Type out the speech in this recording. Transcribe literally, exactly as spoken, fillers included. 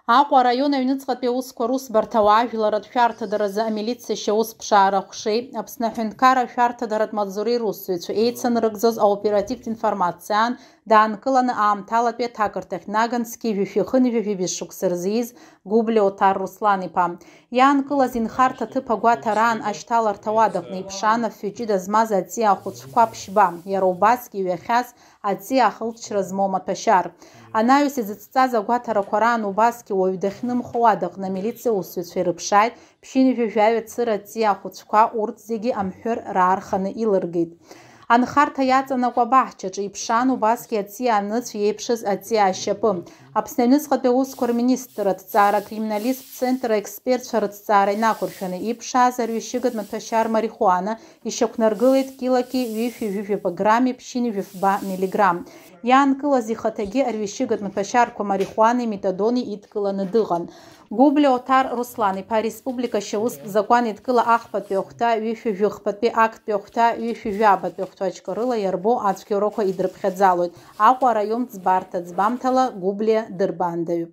Аҟәа араион аҩныҵҟатәи аусқәа русбарҭа ауаажәларратә шәарҭадаразы амилициа шьаус ԥшаара ҟәшеи Аԥсны аҳәынҭқарра ашәарҭадаратә маҵзуреи русзуҩцәа еицанарыгӡоз аоперативтә информациа аан даанкыланы аамҭалатәи аҭакырҭахь днаган зқьи жәшәи хынҩажәи жәибжь шықәса рзы ииз Гәыблиа Оҭар Руслан-иԥа. Иаанкылаз инхарҭа аҭыԥ агәаҭараан ашьҭаларҭа ауадаҟны иԥшаан афҩы ҷыда змаз аҵиаа ахәыцәқәа ԥшьба, иара убасгьы иҩахьаз аҵиаа ахылҵшьҭра змоу амаҭәашьар. Анаҩс изыцҵаз агәаҭарақәа раан убасгьы уаҩ дахьнымхо ауадаҟны амилициа усзуҩцәа ирыԥшааит ԥшьынҩажәи жәаҩа цыра аҵиаа ахәыцәқәа, урҭ зегьы амҳәыр раарханы илыргеит. Анхарҭа иаҵанакуа абаҳчаҿы иԥшаан убасгьы аҵиаа ныцә иеиԥшыз аҵиаа ашьапы. Аԥсны аҩныҵҟатәи аусқәа рминистрра аҭҵаара акриминалисттә центр аекспертцәа рыҭҵаара инақәыршәаны иԥшааз арҩашьыгатә маҭәашьар марихуана ишьақәнаргылеит килаки ҩышәи жәаҩа грамми ԥшьынҩажәи фба миллиграмм. Иаанкылаз ихаҭагьы арҩашьыгатә маҭәашьарқәа марихуанеи метадони идкыланы дыҟан. Гәыблиа Оҭар Руслан-иԥа ареспублика ашьаустә закәан еидкыла ахԥатәи ахәҭа, ҩышәи жәахԥатәи актәи ахәҭа, ҩышәи жәабатәи ахәҭаҷкәа рыла иарбоу ацәгьоурақәа идрыԥхьаӡалоит. Аҟәа араион ӡбарҭа ӡбамҭала Гәыблиа дырбаандаҩуп.